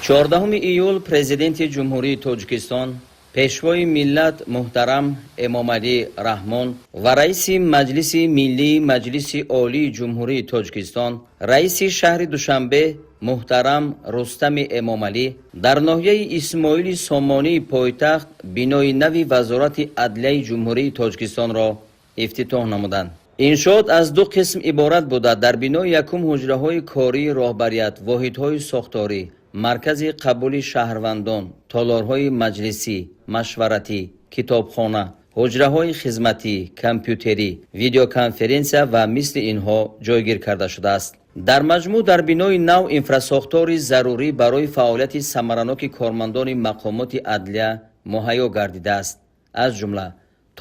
14 июл Президенти Ҷумҳурии Тоҷикистон, Пешвои миллат муҳтарам Эмомалӣ Раҳмон ва Раиси Маҷлиси Миллии Маҷлиси Олии Ҷумҳурии Тоҷикистон, Раиси шаҳри Душанбе муҳтарам Рустами Эмомалӣ дар ноҳияи Исмоили Сомонии пойтахт бинои нави Вазорати адлияи Ҷумҳурии Тоҷикистонро ифтитоҳ намуданд. Иншоот аз ду қисм иборат буда, дар бинои якум ҳуҷраҳои кории роҳбарият, воҳидҳои сохторӣ, маркази қабули шаҳрвандон, толорҳои маҷлисӣ, машваратӣ, китобхона, ҳуҷраҳои хизматӣ, компютерӣ, видеоконференсия ва мисли инҳо ҷойгир карда шудааст. Дар маҷмӯъ дар бинои нав инфрасохтори зарурӣ барои фаъолияти самараноки кормандони мақомоти адлия муҳайё гардидааст. Аз ҷумла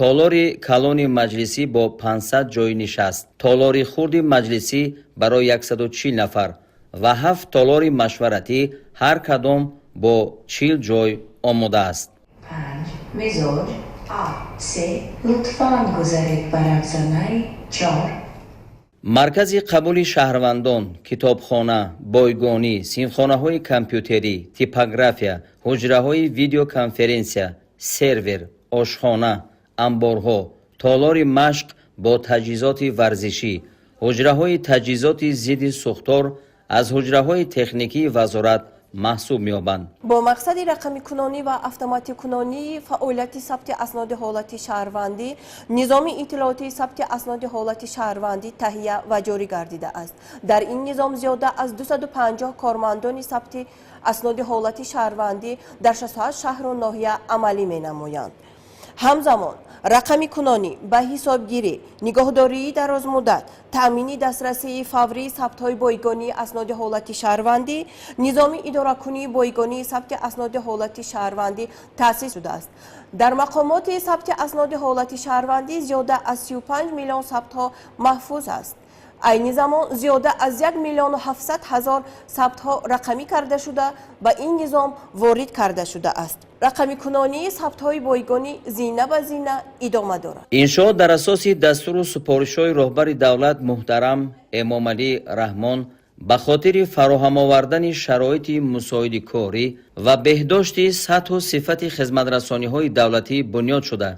толори калони маҷлисӣ бо 500 ҷойи нишаст, толори хурди маҷлисӣ барои 140 нафар ва ҳафт толори машваратӣ ҳар кадом бо 40 ҷой омода аст. Панҷ, мизоҷ А, се, лутфан гузаред ба равзанаи чор. Маркази қабули шаҳрвандон, китобхона, бойгонӣ, синфхонаҳои компютерӣ, типография, ҳуҷраҳои видеоконференсия, сервер, ошхона, амборҳо, толори машқ бо таҷҳизоти варзишӣ, ҳуҷраҳои таҷҳизоти зидди сӯхтор аз ҳуҷраҳои техникии вазорат маҳсуб меёбанд. Бо мақсади рақамикунонӣ ва автоматикунонии фаъолияти сабти асноди ҳолати шаҳрвандӣ низоми иттилоотии сабти асноди ҳолати шаҳрвандӣ таҳия ва ҷорӣ гардидааст. Дар ин низом зиёда аз 250 кормандони сабти асноди ҳолати шаҳрвандӣ дар 68 шаҳру ноҳия амалӣ менамоянд. Ҳамзамон рақамикунонӣ ба ҳисобгирӣ, нигоҳдории дарозмуддат, таъмини дастрасии фаврии сабтҳои бойгонии асноди ҳолати шаҳрвандӣ, низоми идоракунии бойгонии сабти асноди ҳолати шаҳрвандӣ таъсис шудааст. Дар мақомоти сабти асноди ҳолати шаҳрвандӣ зиёда аз 35 миллион сабтҳо маҳфуз аст. Айни замон зиёда аз 1 миллиону 700 ҳазор сабтҳо рақамӣ карда шуда, ба ин низом ворид карда шудааст. Рақамикунонии сабтҳои бойгонӣ зина ба зина идома дорад. Иншоот дар асоси дастуру супоришҳои роҳбари давлат муҳтарам Эмомалӣ Раҳмон ба хотири фароҳам овардани шароити мусоиди корӣ ва беҳдошти сатҳу сифати хизматрасониҳои давлатӣ бунёд шуда,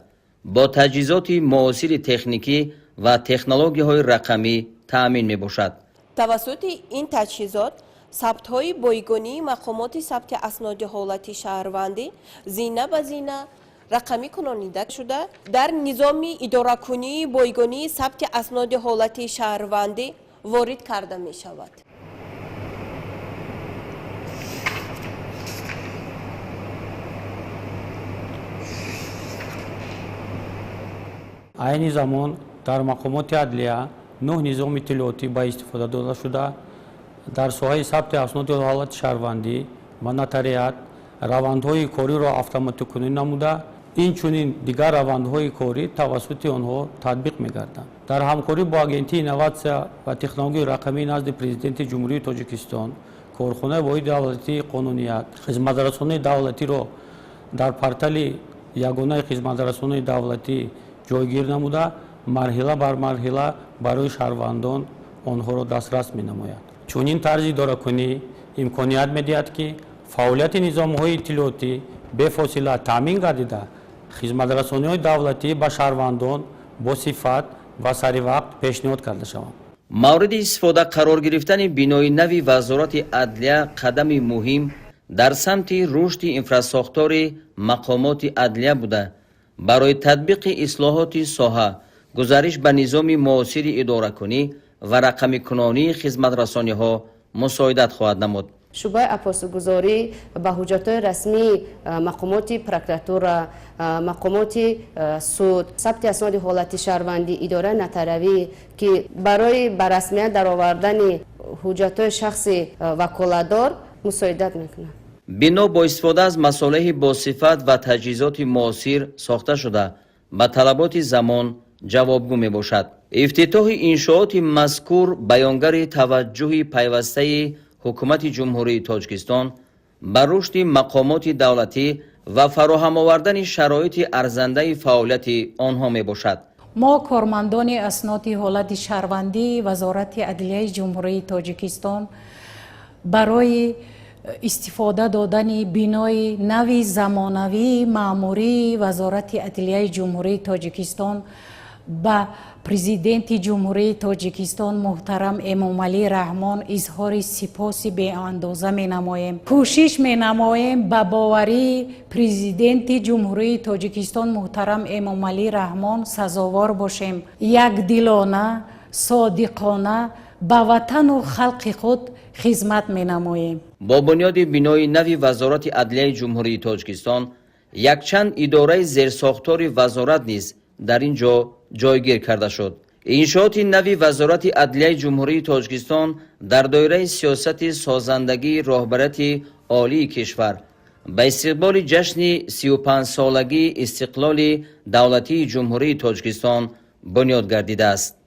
бо таҷҳизоти муосири техникӣ ва технологияҳои рақамӣ таъмин мебошад. Тавассути ин таҷҳизот сабтҳои бойгонии мақомоти сабти асноди ҳолати шаҳрвандӣ зина ба зина рақамӣ кунонида шуда, дар низоми идоракунии бойгонии сабти асноди ҳолати шаҳрвандӣ ворид карда мешавад. Айни замон дар мақомоти адлия нӯҳ низоми иттилоотӣ ба истифода дода шуда, дар соҳаи сабти асноди ҳолати шаҳрвандӣ ва нотариат равандҳои кориро автоматикунӣ намуда, инчунин дигар равандҳои корӣ тавассути онҳо татбиқ мегарданд. Дар ҳамкорӣ бо Агентии инноватсия ва технологияи рақамии назди Президенти Ҷумҳурии Тоҷикистон корхонаи воҳиди давлатии қонуният хизматрасонии давлатиро дар портали ягонаи хизматрасонии давлатӣ ҷойгир намуда, марҳила бар марҳила барои шаҳрвандон онҳоро дастрас менамояд. Чунин тарзи идоракунӣ имконият медиҳад, ки фаъолияти низомҳои иттилоотӣ бефосила таъмин гардида, хизматрасониҳои давлатӣ ба шаҳрвандон бо сифат ва саривақт пешниҳод карда шаванд. Мавриди истифода қарор гирифтани бинои нави Вазорати адлия қадами муҳим дар самти рушди инфрасохтори мақомоти адлия буда, барои татбиқи ислоҳоти соҳа, гузариш ба низоми муосири идоракунӣ ва рақамикунонии хизматрасониҳо мусоидат хоҳад намуд. Шӯъбаи апостилгузорӣ ба ҳуҷҷатҳои расмии мақомоти прокуратура, мақомоти суд, сабти асноди ҳолати шаҳрвандӣ, идораи нотариавӣ, ки барои ба расмият даровардани ҳуҷҷатҳои шахси ваколатдор мусоидат мекунад. Бино бо истифода аз масолеҳи босифат ва таҷҳизоти муосир сохта шуда, ба талаботи замон ҷавобгӯ мебошад. Ифтитоҳи иншооти мазкур баёнгари таваҷҷӯҳи пайвастаи Ҳукумати Ҷумҳурии Тоҷикистон ба рушди мақомоти давлатӣ ва фароҳам овардани шароити арзандаи фаъолияти онҳо мебошад. Мо, кормандони асноди ҳолати шаҳрвандии Вазорати адлияи Ҷумҳурии Тоҷикистон, барои Истифода додани бинои нави замонавии маъмурии Вазорати адлияи Ҷумҳурии Тоҷикистон ба Президенти Ҷумҳурии Тоҷикистон муҳтарам Эмомалӣ Раҳмон изҳори сипоси беандоза менамоем. Кӯшиш менамоем, ба боварии Президенти Ҷумҳурии Тоҷикистон муҳтарам Эмомалӣ Раҳмон сазовор бошем, якдилона, содиқона ба ватану халқи худ хизмат менамоем. Бо бунёди бинои нави Вазорати адлияи Ҷумҳурии Тоҷикистон якчанд идораи зерсохтори вазорат низ дар ин ҷо ҷойгир карда шуд. Иншооти нави Вазорати адлияи Ҷумҳурии Тоҷикистон дар доираи сиёсати созандагии роҳбарияти олии кишвар ба истиқболи ҷашни 35-солагии истиқлоли давлатии Ҷумҳурии Тоҷикистон бунёд гардидааст.